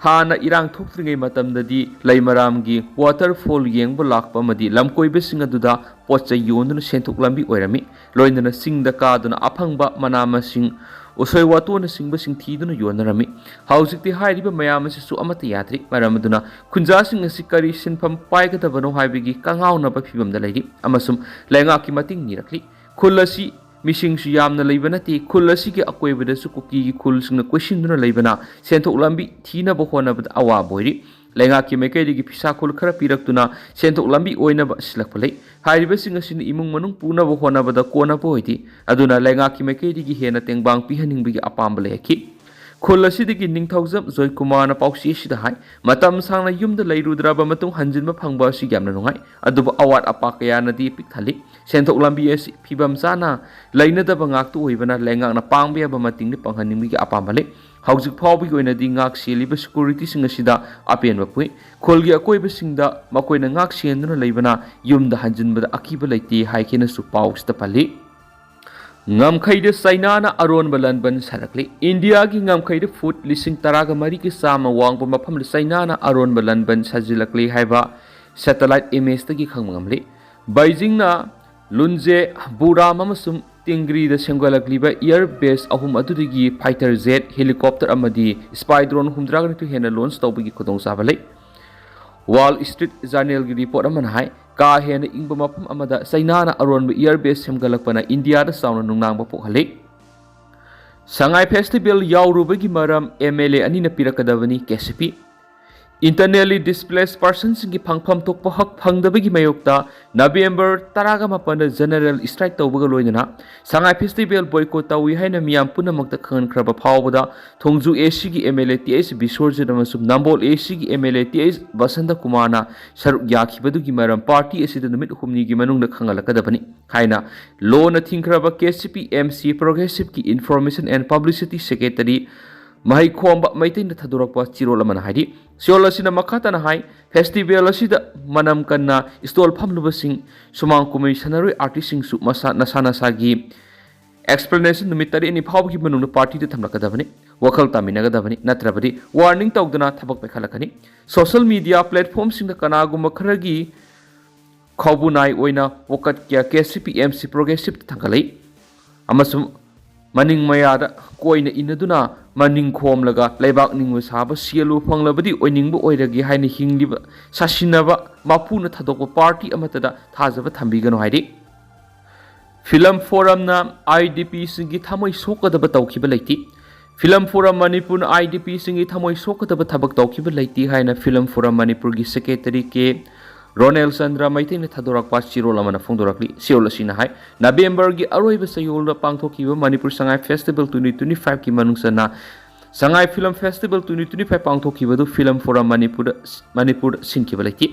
ꯍꯥꯟꯅ ꯏꯔꯥꯡ ꯊꯣꯛꯇ꯭ꯔꯤꯉꯩ ꯃꯇꯝꯗꯗꯤ ꯂꯩꯃꯔꯥꯝꯒꯤ waterfall ꯌꯦꯡꯕ ꯂꯥꯛꯄ ꯑꯃꯗꯤ ꯂꯝꯀꯣꯏꯕꯁꯤꯡ ꯑꯗꯨꯗ ꯄꯣꯠ ꯆꯩ ꯌꯣꯟꯗꯨꯅ ꯁꯦꯟꯊꯣꯛ ꯂꯝꯕꯤ ꯑꯣꯏꯔꯝꯃꯤ꯫ ꯂꯣꯏꯅꯅ ꯆꯤꯡꯗ ꯀꯥꯗꯨꯅ ꯑꯐꯪꯕ ꯃꯅꯥ ꯃꯁꯤꯡ, ꯎꯁꯣꯏ ꯋꯥꯇꯣꯟꯅꯆꯤꯡꯕꯁꯤꯡ ꯊꯤꯗꯨꯅ ꯌꯣꯟꯅꯔꯝꯃꯤ꯫ ꯍꯧꯖꯤꯛꯇꯤ ꯍꯥꯏꯔꯤꯕ ꯃꯌꯥꯝ ꯑꯁꯤꯁꯨ ꯑꯃꯠꯇ ꯌꯥꯗ꯭ꯔꯤ꯫ ꯃꯔꯝ ꯑꯗꯨꯅ ꯈꯨꯟꯖꯥꯁꯤꯡ ꯑꯁꯤ ꯀꯔꯤ ꯁꯤꯟꯐꯝ ꯄꯥꯏꯒꯗꯕꯅꯣ ꯍꯥꯏꯕꯒꯤ ꯀꯉꯥꯎꯅꯕ ꯐꯤꯕꯝꯗ ꯂꯩꯔꯤ ꯑꯃꯁꯨꯡ ꯂꯩꯉꯥꯛꯀꯤ ꯃꯇꯦꯡ ꯅꯤꯔꯛꯂꯤ꯫ ꯈꯨꯜ ꯑꯁꯤ ꯃꯤꯁꯤꯡꯁꯨ ꯌꯥꯝꯅ ꯂꯩꯕ ꯅꯠꯇꯦ꯫ ꯈꯨꯜ ꯑꯁꯤꯒꯤ ꯑꯀꯣꯏꯕꯗꯁꯨ ꯀꯨꯀꯤꯒꯤ ꯈꯨꯜꯁꯤꯡꯅ ꯀꯣꯏꯁꯤꯟꯗꯨꯅ ꯂꯩꯕꯅ ꯁꯦꯟꯊꯣꯛ ꯂꯝꯕꯤ ꯊꯤꯅꯕ ꯍꯣꯠꯅꯕꯗ ꯑꯋꯥꯕ ꯑꯣꯏꯔꯤ꯫ ꯂꯩꯉꯥꯛꯀꯤ ꯃꯥꯏꯀꯩꯗꯒꯤ ꯐꯤꯁꯥ ꯈꯨꯜ ꯈꯔ ꯄꯤꯔꯛꯇꯨꯅ ꯁꯦꯟꯊꯣꯛ ꯂꯝꯕꯤ ꯑꯣꯏꯅꯕ ꯁꯤꯜꯂꯛꯄ ꯂꯩ꯫ ꯍꯥꯏꯔꯤꯕꯁꯤꯡ ꯑꯁꯤꯅ ꯏꯃꯨꯡ ꯃꯅꯨꯡ ꯄꯨꯅꯕ ꯍꯣꯠꯅꯕꯗ ꯀꯣꯟꯅꯕ ꯑꯣꯏꯗꯦ꯫ ꯑꯗꯨꯅ ꯂꯩꯉꯥꯛꯀꯤ ꯃꯥꯏꯀꯩꯗꯒꯤ ꯍꯦꯟꯅ ꯇꯦꯡꯕꯥꯡ ꯄꯤꯍꯟꯅꯤꯡꯕꯒꯤ ꯑꯄꯥꯝꯕ ꯂꯩꯔꯛꯈꯤ꯫ ꯈꯨꯜ ꯑꯁꯤꯗꯒꯤ ꯅꯤꯡꯊꯧꯖꯝ ꯖꯣꯏꯀꯨꯃꯥꯔꯅ ꯄꯥꯎꯆꯦ ꯑꯁꯤꯗ ꯍꯥꯏ, ꯃꯇꯝ ꯁꯥꯡꯅ ꯌꯨꯝꯗ ꯂꯩꯔꯨꯗ꯭ꯔꯕ ꯃꯇꯨꯡ ꯍꯟꯖꯤꯟꯕ ꯐꯪꯕ ꯑꯁꯤ ꯌꯥꯝꯅ ꯅꯨꯡꯉꯥꯏ, ꯑꯗꯨꯕꯨ ꯑꯋꯥꯠ ꯑꯄꯥ ꯀꯌꯥꯅꯗꯤ ꯄꯤꯛ ꯊꯜꯂꯤ꯫ ꯁꯦꯟꯊꯣꯛ ꯂꯝꯕꯤ ꯑꯁꯤ ꯐꯤꯕꯝ ꯆꯥꯅ ꯂꯩꯅꯗꯕ ꯉꯥꯛꯇ ꯑꯣꯏꯕꯅ ꯂꯩꯉꯥꯛꯅ ꯄꯥꯡꯕ ꯌꯥꯕ ꯃꯇꯦꯡꯗꯤ ꯄꯥꯡꯍꯟꯅꯤꯡꯕꯒꯤ ꯑꯄꯥꯝꯕ ꯂꯩ꯫ ꯍꯧꯖꯤꯛ ꯐꯥꯎꯕꯒꯤ ꯑꯣꯏꯅꯗꯤ ꯉꯥꯛ ꯁꯦꯜꯂꯤꯕ ꯁꯦꯀ꯭ꯌꯨꯔꯤꯇꯤꯁꯤꯡ ꯑꯁꯤꯗ ꯑꯄꯦꯟꯕ ꯄꯣꯛꯏ꯫ ꯈꯨꯜꯒꯤ ꯑꯀꯣꯏꯕꯁꯤꯡꯗ ꯃꯈꯣꯏꯅ ꯉꯥꯛ ꯁꯦꯟꯗꯨꯅ ꯂꯩꯕꯅ ꯌꯨꯝꯗ ꯍꯟꯖꯤꯟꯕꯗ ꯑꯀꯤꯕ ꯂꯩꯇꯦ ꯍꯥꯏꯈꯤꯅꯁꯨ ꯄꯥꯎꯁꯤꯗ ꯄꯜꯂꯤ꯫ ꯉꯝꯈꯩꯗ ꯆꯩꯅꯥꯅ ꯑꯔꯣꯟꯕ ꯂꯥꯟꯕꯟ ꯁꯥꯔꯛꯂꯤ꯫ ꯏꯟꯗꯤꯌꯥꯒꯤ ꯉꯝꯈꯩꯗ ꯐꯨꯠ ꯂꯤꯁꯤꯡ ꯇꯔꯥꯒ ꯃꯔꯤꯒꯤ ꯆꯥꯝꯃ ꯋꯥꯡꯕ ꯃꯐꯝꯗ ꯆꯩꯅꯥꯅ ꯑꯔꯣꯟꯕ ꯂꯥꯟꯕꯟ ꯁꯥꯖꯤꯜꯂꯛꯂꯤ ꯍꯥꯏꯕ ꯁꯦꯇꯦꯂꯥꯏꯠ ꯏꯃꯦꯖꯇꯒꯤ ꯈꯪꯕ ꯉꯝꯂꯤ꯫ ꯕꯩꯖꯤꯡꯅ ꯂꯨꯟꯖꯦ, ꯕꯨꯔꯥꯝ ꯑꯃꯁꯨꯡ ꯇꯤꯡꯒ꯭ꯔꯤꯗ ꯁꯦꯝꯒꯠꯂꯛꯂꯤꯕ ꯏꯌꯔ ꯕꯦꯁ ꯑꯍꯨꯝ ꯑꯗꯨꯗꯒꯤ ꯐꯥꯏꯇꯔ ꯖꯦꯠ, ꯍꯦꯂꯤꯀꯣꯞꯇꯔ ꯑꯃꯗꯤ ꯁ꯭ꯄꯥꯏ ꯗ꯭ꯔꯣꯟ ꯍꯨꯝꯗ꯭ꯔꯥꯒ ꯅꯤꯊꯣꯏ ꯍꯦꯟꯅ ꯂꯣꯟꯆ ꯇꯧꯕꯒꯤ ꯈꯨꯗꯣꯡꯆꯥꯕ ꯂꯩ꯫ ꯋꯥꯜ ꯁ꯭ꯇ꯭ꯔꯤꯠ ꯖꯔꯅꯦꯜꯒꯤ ꯔꯤꯄꯣꯔꯠ ꯑꯃꯅ ꯍꯥꯏ, ꯀꯥ ꯍꯦꯟꯅ ꯏꯪꯕ ꯃꯐꯝ ꯑꯃꯗ ꯆꯩꯅꯥꯅ ꯑꯔꯣꯟꯕ ꯏꯌꯔ ꯕꯦꯁ ꯁꯦꯝꯒꯠꯂꯛꯄꯅ ꯏꯟꯗꯤꯌꯥꯗ ꯆꯥꯎꯅ ꯅꯨꯡꯅꯥꯡꯕ ꯄꯣꯛꯍꯜꯂꯤ꯫ ꯁꯉꯥꯏ ꯐꯦꯁꯇꯤꯚꯦꯜ ꯌꯥꯎꯔꯨꯕꯒꯤ ꯃꯔꯝ ꯑꯦꯝ ꯑꯦꯜ ꯑꯦ ꯑꯅꯤꯅ ꯄꯤꯔꯛꯀꯗꯕꯅꯤ, ꯀꯦ ꯁꯤ ꯄꯤ꯫ Internally displaced personꯁꯤꯡꯒꯤ ꯐꯪꯐꯝ ꯊꯣꯛꯄ ꯍꯛ ꯐꯪꯗꯕꯒꯤ ꯃꯥꯌꯣꯛꯇ ꯅꯕꯦꯝꯕꯔ ꯇꯔꯥꯒ ꯃꯥꯄꯟꯗ ꯖꯦꯅꯔꯦꯜ ꯁ꯭ꯇ꯭ꯔꯥꯏꯛ ꯇꯧꯕꯒ ꯂꯣꯏꯅꯅ ꯁꯉꯥꯏ ꯐꯦꯁꯇꯤꯚꯦꯜ ꯕꯣꯏꯀꯣꯠ ꯇꯧꯏ ꯍꯥꯏꯅ ꯃꯤꯌꯥꯝ ꯄꯨꯝꯅꯃꯛꯇ ꯈꯪꯍꯟꯈ꯭ꯔꯕ ꯐꯥꯎꯕꯗ ꯊꯣꯡꯖꯨ ꯑꯦ ꯁꯤꯒꯤ M L A T H Bisorjit ꯑꯃꯁꯨꯡ ꯅꯝꯕꯣꯜ ꯑꯦ ꯁꯤꯒꯤ M L A T H Basanta ꯀꯨꯃꯥꯔꯅ ꯁꯔꯨꯛ ꯌꯥꯈꯤꯕꯗꯨꯒꯤ ꯃꯔꯝ ꯄꯥꯔꯇꯤ ꯑꯁꯤꯗ ꯅꯨꯃꯤꯠ ꯍꯨꯝꯅꯤꯒꯤ ꯃꯅꯨꯡꯗ ꯈꯪꯍꯜꯂꯛꯀꯗꯕꯅꯤ ꯍꯥꯏꯅ ꯂꯣꯟꯅ ꯊꯤꯡꯈ꯭ꯔꯕ K C P M C ꯄ꯭ꯔꯣꯒ꯭ꯔꯦꯁꯤꯚꯀꯤ ꯏꯟꯐꯣꯔꯃꯦꯁꯟ ꯑꯦꯟ ꯄꯕ꯭ꯂꯤꯁꯤꯇꯤ ꯁꯦꯀ꯭ꯔꯦꯇꯔꯤ ꯃꯍꯩꯈꯣꯝꯕ ꯃꯩꯇꯩꯅ ꯊꯥꯗꯣꯔꯛꯄ ꯆꯤꯔꯣꯜ ꯑꯃꯅ ꯍꯥꯏꯔꯤ꯫ ꯆꯤꯔꯣꯜ ꯑꯁꯤꯅ ꯃꯈꯥ ꯇꯥꯅ ꯍꯥꯏ, ꯐꯦꯁꯇꯤꯚꯦꯜ ꯑꯁꯤꯗ ꯃꯅꯝ ꯀꯟꯅ ꯁ꯭ꯇꯣꯜ ꯐꯝꯂꯨꯕꯁꯤꯡ ꯁꯨꯃꯥꯡ ꯀꯨꯝꯍꯩ ꯁꯥꯟꯅꯔꯣꯏ ꯑꯥꯔꯇꯤꯁꯁꯤꯡꯁꯨ ꯃꯁꯥ, ꯅꯁꯥ ꯅꯁꯥꯒꯤ ꯑꯦꯛꯁꯄ꯭ꯂꯦꯅꯦꯁꯟ ꯅꯨꯃꯤꯠ ꯇꯔꯦꯠꯅꯤ ꯐꯥꯎꯕꯒꯤ ꯃꯅꯨꯡꯗ ꯄꯥꯔꯇꯤꯗ ꯊꯝꯂꯛꯀꯗꯕꯅꯤ, ꯋꯥꯈꯜ ꯇꯥꯃꯤꯟꯅꯒꯗꯕꯅꯤ, ꯅꯠꯇ꯭ꯔꯕꯗꯤ ꯋꯥꯔꯅꯤꯡ ꯇꯧꯗꯨꯅ ꯊꯕꯛ ꯄꯥꯏꯈꯠꯂꯛꯀꯅꯤ꯫ ꯁꯣꯁꯦꯜ ꯃꯤꯗꯤꯌꯥ ꯄ꯭ꯂꯦꯠꯐꯣꯝꯁꯤꯡꯗ ꯀꯅꯥꯒꯨꯝꯕ ꯈꯔꯒꯤ ꯈꯥꯎꯕꯨ ꯅꯥꯏ ꯑꯣꯏꯅ ꯋꯥꯀꯠ ꯀꯌꯥ ꯀꯦ ꯁꯤ ꯄꯤ ꯑꯦꯝ ꯁꯤ ꯄ꯭ꯔꯣꯒ꯭ꯔꯦꯁꯤꯞꯇ ꯊꯥꯡꯒꯠꯂꯛꯏ ꯑꯃꯁꯨꯡ ꯃꯅꯤꯡ ꯃꯌꯥꯗ ꯀꯣꯏꯅ ꯏꯟꯅꯗꯨꯅ ꯃꯅꯤꯡ ꯈꯣꯝꯂꯒ ꯂꯩꯕꯥꯛ ꯅꯤꯡꯕ ꯁꯥꯕ ꯁꯦꯜꯕꯨ ꯐꯪꯂꯕꯗꯤ ꯑꯣꯏꯅꯤꯡꯕ ꯑꯣꯏꯔꯒꯦ ꯍꯥꯏꯅ ꯍꯤꯡꯂꯤꯕ ꯁꯥꯁꯤꯟꯅꯕ ꯃꯄꯨꯅ ꯊꯥꯗꯣꯛꯄ ꯄꯥꯔꯇꯤ ꯑꯃꯠꯇꯗ ꯊꯥꯖꯕ ꯊꯝꯕꯤꯒꯅꯨ ꯍꯥꯏꯔꯤ꯫ ꯐꯤꯂꯝ ꯐꯣꯔꯝꯅ ꯑꯥꯏ ꯗꯤ ꯄꯤꯁꯤꯡꯒꯤ ꯊꯃꯣꯏ ꯁꯣꯛꯀꯗꯕ ꯇꯧꯈꯤꯕ ꯂꯩꯇꯦ꯫ Film Forum ꯃꯅꯤꯄꯨꯔꯅ IDPꯁꯤꯡꯒꯤ ꯊꯃꯣꯏ ꯁꯣꯛꯀꯗꯕ ꯊꯕꯛ ꯇꯧꯈꯤꯕ ꯂꯩꯇꯦ ꯍꯥꯏꯅ Film Forum ꯃꯅꯤꯄꯨꯔꯒꯤ Secretary ꯀꯦ ꯔꯣꯅꯦꯜ ꯆꯟꯗ꯭ꯔ ꯃꯩꯇꯩꯅ ꯊꯥꯗꯣꯔꯛꯄ ꯆꯦꯔꯣꯜ ꯑꯃꯅ ꯐꯣꯡꯗꯣꯔꯛꯂꯤ꯫ ꯆꯦꯔꯣꯜ ꯑꯁꯤꯅ ꯍꯥꯏ, ꯅꯕꯦꯝꯕꯔꯒꯤ ꯑꯔꯣꯏꯕ ꯆꯌꯣꯜꯗ ꯄꯥꯡꯊꯣꯛꯈꯤꯕ Manipur Sangai Festival twenty twenty fiveꯀꯤ ꯃꯅꯨꯡ ꯆꯟꯅ ꯁꯉꯥꯏ Film Festival twenty twenty five ꯄꯥꯡꯊꯣꯛꯈꯤꯕꯗꯨ Film Forum ꯃꯅꯤꯄꯨꯔꯗ, ꯃꯅꯤꯄꯨꯔꯗ ꯁꯤꯟꯈꯤꯕ ꯂꯩꯇꯦ꯫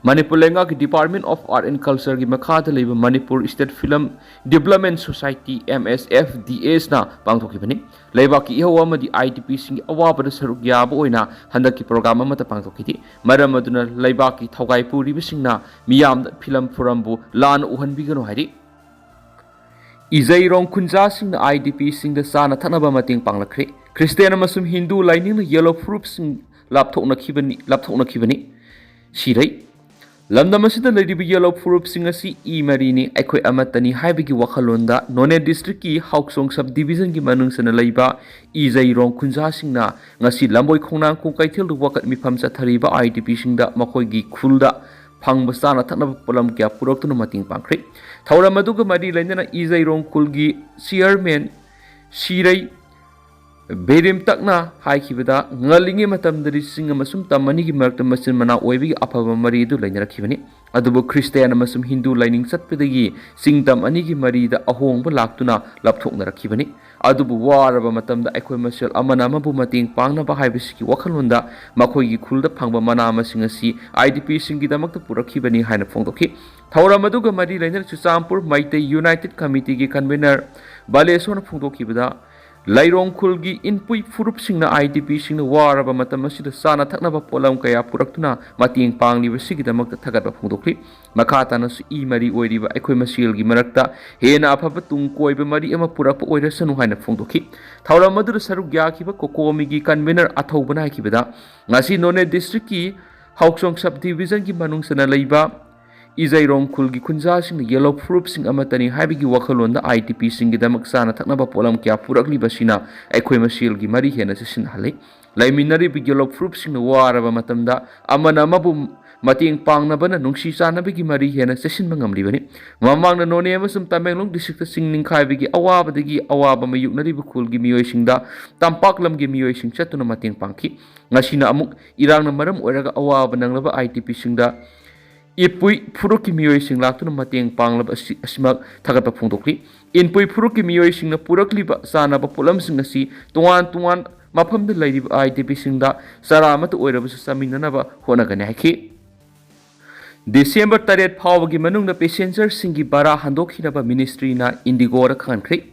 ꯃꯅꯤꯄꯨꯔ ꯂꯩꯉꯥꯛꯀꯤ Department of Art and Cultureꯒꯤ ꯃꯈꯥꯗ ꯂꯩꯕ Manipur State Film Development Society, MSFDSꯅ ꯄꯥꯡꯊꯣꯛꯈꯤꯕꯅꯤ꯫ ꯂꯩꯕꯥꯛꯀꯤ ꯏꯍꯧ ꯑꯃꯗꯤ IDPꯁꯤꯡꯒꯤ ꯑꯋꯥꯕꯗ ꯁꯔꯨꯛ ꯌꯥꯕ ꯑꯣꯏꯅ ꯍꯟꯗꯛꯀꯤ program ꯑꯃꯠꯇ ꯄꯥꯡꯊꯣꯛꯈꯤꯗꯦ꯫ ꯃꯔꯝ ꯑꯗꯨꯅ ꯂꯩꯕꯥꯛꯀꯤ ꯊꯧꯒꯥꯏ ꯄꯨꯔꯤꯕꯁꯤꯡꯅ ꯃꯤꯌꯥꯝꯗ Film Forumꯕꯨ ꯂꯥꯟꯅ ꯎꯍꯟꯕꯤꯒꯅꯨ ꯍꯥꯏꯔꯤ꯫ ꯏꯖꯩꯔꯣꯡ ꯈꯨꯟꯖꯥꯁꯤꯡꯅ IDPꯁꯤꯡꯗ ꯆꯥꯅ ꯊꯛꯅꯕ ꯃꯇꯦꯡ ꯄꯥꯡꯂꯛꯈ꯭ꯔꯦ꯫ ꯈ꯭ꯔꯤꯁꯇꯤꯌꯥꯟ ꯑꯃꯁꯨꯡ ꯍꯤꯟꯗꯨ ꯂꯥꯏꯅꯤꯡꯅ yellow furuꯞꯁꯤꯡ ꯂꯥꯞꯊꯣꯛꯅꯈꯤꯕꯅꯤ, ꯂꯥꯞꯊꯣꯛꯅꯈꯤꯕꯅꯤ꯫ ꯁꯤꯔꯩ꯫ ꯂꯝꯗꯝ ꯑꯁꯤꯗ ꯂꯩꯔꯤꯕ yellow ꯐꯨꯔꯨꯞꯁꯤꯡ ꯑꯁꯤ ꯏ ꯃꯔꯤꯅꯤ, ꯑꯩꯈꯣꯏ ꯑꯃꯠꯇꯅꯤ ꯍꯥꯏꯕꯒꯤ ꯋꯥꯈꯜꯂꯣꯟꯗ ꯅꯣꯅꯦ districtꯀꯤ ꯍꯥꯎꯆꯣꯡ sub divisionꯒꯤ ꯃꯅꯨꯡ ꯆꯟꯅ ꯂꯩꯕ ꯏꯖꯩꯔꯣꯡ ꯈꯨꯟꯖꯥꯁꯤꯡꯅ ꯉꯁꯤ ꯂꯝꯕꯣꯏ ꯈꯣꯡꯅꯥꯡ ꯈꯣꯡ ꯀꯩꯊꯦꯜꯗ ꯋꯥꯀꯠ ꯃꯤꯐꯝ ꯆꯠꯊꯔꯤꯕ IDPꯁꯤꯡꯗ ꯃꯈꯣꯏꯒꯤ ꯈꯨꯜꯗ ꯐꯪꯕ ꯆꯥꯅ ꯊꯛꯅꯕ ꯄꯣꯠꯂꯝ ꯀꯌꯥ ꯄꯨꯔꯛꯇꯨꯅ ꯃꯇꯦꯡ ꯄꯥꯡꯈ꯭ꯔꯦ꯫ ꯊꯧꯔꯝ ꯑꯗꯨꯒ ꯃꯔꯤ ꯂꯩꯅꯅ ꯏꯖꯩꯔꯣꯡ ꯈꯨꯜꯒꯤ chairman ꯁꯤꯔꯩ ꯕꯦꯔꯤꯝꯇꯛꯅ ꯍꯥꯏꯈꯤꯕꯗ, ꯉꯜꯂꯤꯉꯩ ꯃꯇꯝꯗꯗꯤ ꯆꯤꯡ ꯑꯃꯁꯨꯡ ꯇꯝ ꯑꯅꯤꯒꯤ ꯃꯔꯛꯇ ꯃꯆꯤꯟ ꯃꯅꯥꯎ ꯑꯣꯏꯕꯒꯤ ꯑꯐꯕ ꯃꯔꯤ ꯑꯗꯨ ꯂꯩꯅꯔꯛꯈꯤꯕꯅꯤ꯫ ꯑꯗꯨꯕꯨ ꯈ꯭ꯔꯤꯁꯇꯤꯌꯥꯟ ꯑꯃꯁꯨꯡ ꯍꯤꯟꯗꯨ ꯂꯥꯏꯅꯤꯡ ꯆꯠꯄꯗꯒꯤ ꯆꯤꯡ ꯇꯝ ꯑꯅꯤꯒꯤ ꯃꯔꯤꯗ ꯑꯍꯣꯡꯕ ꯂꯥꯛꯇꯨꯅ ꯂꯥꯞꯊꯣꯛꯅꯔꯛꯈꯤꯕꯅꯤ꯫ ꯑꯗꯨꯕꯨ ꯋꯥꯔꯕ ꯃꯇꯝꯗ ꯑꯩꯈꯣꯏ ꯃꯁꯦꯜ ꯑꯃꯅ ꯑꯃꯕꯨ ꯃꯇꯦꯡ ꯄꯥꯡꯅꯕ ꯍꯥꯏꯕꯁꯤꯒꯤ ꯋꯥꯈꯜꯂꯣꯟꯗ ꯃꯈꯣꯏꯒꯤ ꯈꯨꯜꯗ ꯐꯪꯕ ꯃꯅꯥ ꯃꯁꯤꯡ ꯑꯁꯤ IDPꯁꯤꯡꯒꯤꯗꯃꯛꯇ ꯄꯨꯔꯛꯈꯤꯕꯅꯤ ꯍꯥꯏꯅ ꯐꯣꯡꯗꯣꯛꯈꯤ꯫ ꯊꯧꯔꯝ ꯑꯗꯨꯒ ꯃꯔꯤ ꯂꯩꯅꯅ ꯆꯨꯔꯆꯥꯟꯄꯨꯔ ꯃꯩꯇꯩ United Committeeꯒꯤ convener ꯕꯥꯂꯦꯁꯣꯔꯅ ꯐꯣꯡꯗꯣꯛꯈꯤꯕꯗ, ꯂꯩꯔꯣꯡ ꯈꯨꯜꯒꯤ ꯏꯟꯄꯨꯏ ꯐꯨꯔꯨꯞꯁꯤꯡꯅ IDPꯁꯤꯡꯅ ꯋꯥꯔꯕ ꯃꯇꯝ ꯑꯁꯤꯗ ꯆꯥꯅ ꯊꯛꯅꯕ ꯄꯣꯠꯂꯝ ꯀꯌꯥ ꯄꯨꯔꯛꯇꯨꯅ ꯃꯇꯦꯡ ꯄꯥꯡꯂꯤꯕꯁꯤꯒꯤꯗꯃꯛꯇ ꯊꯥꯒꯠꯄ ꯐꯣꯡꯗꯣꯛꯈꯤ꯫ ꯃꯈꯥ ꯇꯥꯅꯁꯨ ꯏ ꯃꯔꯤ ꯑꯣꯏꯔꯤꯕ ꯑꯩꯈꯣꯏ ꯃꯁꯦꯜꯒꯤ ꯃꯔꯛꯇ ꯍꯦꯟꯅ ꯑꯐꯕ ꯇꯨꯡ ꯀꯣꯏꯕ ꯃꯔꯤ ꯑꯃ ꯄꯨꯔꯛꯄ ꯑꯣꯏꯔꯁꯅꯨ ꯍꯥꯏꯅ ꯐꯣꯡꯗꯣꯛꯈꯤ꯫ ꯊꯧꯔꯝ ꯑꯗꯨꯗ ꯁꯔꯨꯛ ꯌꯥꯈꯤꯕ ꯀꯣꯀꯣꯃꯤꯒꯤ convener ꯑꯊꯧꯕꯅ ꯍꯥꯏꯈꯤꯕꯗ, ꯉꯁꯤ ꯅꯣꯅꯦ districtꯀꯤ ꯍꯥꯎꯆꯣꯡ sub divisionꯒꯤ ꯃꯅꯨꯡ ꯆꯟꯅ ꯂꯩꯕ ꯏꯖꯩꯔꯣꯡ ꯈꯨꯜꯒꯤ ꯈꯨꯟꯖꯥꯁꯤꯡꯅ yellow ꯐꯨꯔꯨꯞꯁꯤꯡ ꯑꯃꯠꯇꯅꯤ ꯍꯥꯏꯕꯒꯤ ꯋꯥꯈꯜꯂꯣꯟꯗ IDPꯁꯤꯡꯒꯤꯗꯃꯛ ꯆꯥꯅ ꯊꯛꯅꯕ ꯄꯣꯠꯂꯝ ꯀꯌꯥ ꯄꯨꯔꯛꯂꯤꯕꯁꯤꯅ ꯑꯩꯈꯣꯏ ꯃꯁꯦꯜꯒꯤ ꯃꯔꯤ ꯍꯦꯟꯅ ꯆꯦꯠꯁꯤꯟꯍꯜꯂꯤ꯫ ꯂꯩꯃꯤꯟꯅꯔꯤꯕ yellow ꯐꯨꯔꯨꯞꯁꯤꯡꯅ ꯋꯥꯔꯕ ꯃꯇꯝꯗ ꯑꯃꯅ ꯑꯃꯕꯨ ꯃꯇꯦꯡ ꯄꯥꯡꯅꯕꯅ ꯅꯨꯡꯁꯤ ꯆꯥꯟꯅꯕꯒꯤ ꯃꯔꯤ ꯍꯦꯟꯅ ꯆꯦꯠꯁꯤꯟꯕ ꯉꯝꯂꯤꯕꯅꯤ꯫ ꯃꯃꯥꯡꯗ ꯅꯣꯅꯦ ꯑꯃꯁꯨꯡ ꯇꯃꯦꯡꯂꯣꯡ ꯗꯤꯁꯇ꯭ꯔꯤꯛꯇ ꯆꯤꯡ ꯅꯤꯡꯈꯥꯏꯕꯒꯤ ꯑꯋꯥꯕꯗꯒꯤ ꯑꯋꯥꯕ ꯃꯥꯌꯣꯛꯅꯔꯤꯕ ꯈꯨꯜꯒꯤ ꯃꯤꯑꯣꯏꯁꯤꯡꯗ ꯇꯝꯄꯥꯛ ꯂꯝꯒꯤ ꯃꯤꯑꯣꯏꯁꯤꯡ ꯆꯠꯇꯨꯅ ꯃꯇꯦꯡ ꯄꯥꯡꯈꯤ꯫ ꯉꯁꯤꯅ ꯑꯃꯨꯛ ꯏꯔꯥꯡꯅ ꯃꯔꯝ ꯑꯣꯏꯔꯒ ꯑꯋꯥꯕ ꯅꯪꯂꯕ ꯑꯥꯏ ꯗꯤ ꯄꯤꯁꯤꯡꯗ ꯏꯄꯨꯏ ꯐꯨꯔꯨꯞꯀꯤ ꯃꯤꯑꯣꯏꯁꯤꯡ ꯂꯥꯛꯇꯨꯅ ꯃꯇꯦꯡ ꯄꯥꯡꯂꯕ ꯑꯁꯤ, ꯑꯁꯤꯃꯛ ꯊꯥꯒꯠꯄ ꯐꯣꯡꯗꯣꯛꯂꯤ꯫ ꯏꯟꯄꯨꯏ ꯐꯨꯔꯨꯞꯀꯤ ꯃꯤꯑꯣꯏꯁꯤꯡꯅ ꯄꯨꯔꯛꯂꯤꯕ ꯆꯥꯅꯕ ꯄꯣꯠꯂꯝꯁꯤꯡ ꯑꯁꯤ ꯇꯣꯉꯥꯟ ꯇꯣꯉꯥꯟ ꯃꯐꯝꯗ ꯂꯩꯔꯤꯕ ꯑꯥꯏ ꯗꯤ ꯄꯤꯁꯤꯡꯗ ꯆꯔꯥ ꯑꯃꯠꯇ ꯑꯣꯏꯔꯕꯁꯨ ꯆꯥꯃꯤꯟꯅꯅꯕ ꯍꯣꯠꯅꯒꯅꯤ ꯍꯥꯏꯈꯤ꯫ ꯗꯤꯁꯦꯝꯕꯔ ꯇꯔꯦꯠ ꯐꯥꯎꯕꯒꯤ ꯃꯅꯨꯡꯗ ꯄꯦꯁꯦꯟꯖꯔꯁꯤꯡꯒꯤ ꯚꯔꯥ ꯍꯟꯗꯣꯛꯈꯤꯅꯕ ꯃꯤꯅꯤꯁꯇ꯭ꯔꯤꯅ ꯏꯟꯗꯤꯒꯣꯗ ꯈꯪꯍꯟꯈ꯭ꯔꯤ꯫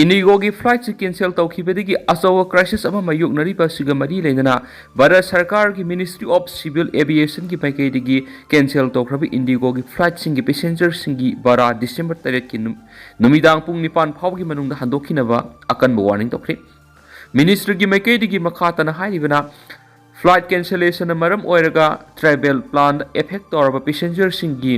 ꯏꯟꯗꯤꯒꯣꯒꯤ ꯐ꯭ꯂꯥꯏꯠꯁꯤ ꯀꯦꯟꯁꯦꯜ ꯇꯧꯈꯤꯕꯗꯒꯤ ꯑꯆꯧꯕ ꯀ꯭ꯔꯥꯏꯁꯤꯁ ꯑꯃ ꯃꯥꯌꯣꯛꯅꯔꯤꯕ ꯑꯁꯤꯒ ꯃꯔꯤ ꯂꯩꯅꯅ ꯚꯥꯔꯠ ꯁꯔꯀꯥꯔꯒꯤ ꯃꯤꯅꯤꯁꯇ꯭ꯔꯤ ꯑꯣꯐ ꯁꯤꯚꯤꯜ ꯑꯦꯚꯤꯌꯦꯁꯟꯒꯤ ꯃꯥꯏꯀꯩꯗꯒꯤ ꯀꯦꯟꯁꯦꯜ ꯇꯧꯈ꯭ꯔꯕ ꯏꯟꯗꯤꯒꯣꯒꯤ ꯐ꯭ꯂꯥꯏꯠꯁꯤꯡꯒꯤ ꯄꯦꯁꯦꯟꯖꯔꯁꯤꯡꯒꯤ ꯚꯔꯥ ꯗꯤꯁꯦꯝꯕꯔ ꯇꯔꯦꯠꯀꯤ ꯅꯨ-, ꯅꯨꯃꯤꯗꯥꯡ ꯄꯨꯡ ꯅꯤꯄꯥꯟ ꯐꯥꯎꯕꯒꯤ ꯃꯅꯨꯡꯗ ꯍꯟꯗꯣꯛꯈꯤꯅꯕ ꯑꯀꯟꯕ ꯋꯥꯔꯅꯤꯡ ꯇꯧꯈ꯭ꯔꯤ꯫ ꯃꯤꯅꯤꯁꯇ꯭ꯔꯤꯒꯤ ꯃꯥꯏꯀꯩꯗꯒꯤ ꯃꯈꯥ ꯇꯥꯅ ꯍꯥꯏꯔꯤꯕꯅ, ꯐ꯭ꯂꯥꯏꯠ ꯀꯦꯟꯁꯦꯂꯦꯁꯟꯅ ꯃꯔꯝ ꯑꯣꯏꯔꯒ ꯇ꯭ꯔꯥꯚꯦꯜ ꯄ꯭ꯂꯥꯟꯗ ꯑꯦꯐꯦꯛ ꯇꯧꯔꯕ ꯄꯦꯁꯦꯟꯖꯔꯁꯤꯡꯒꯤ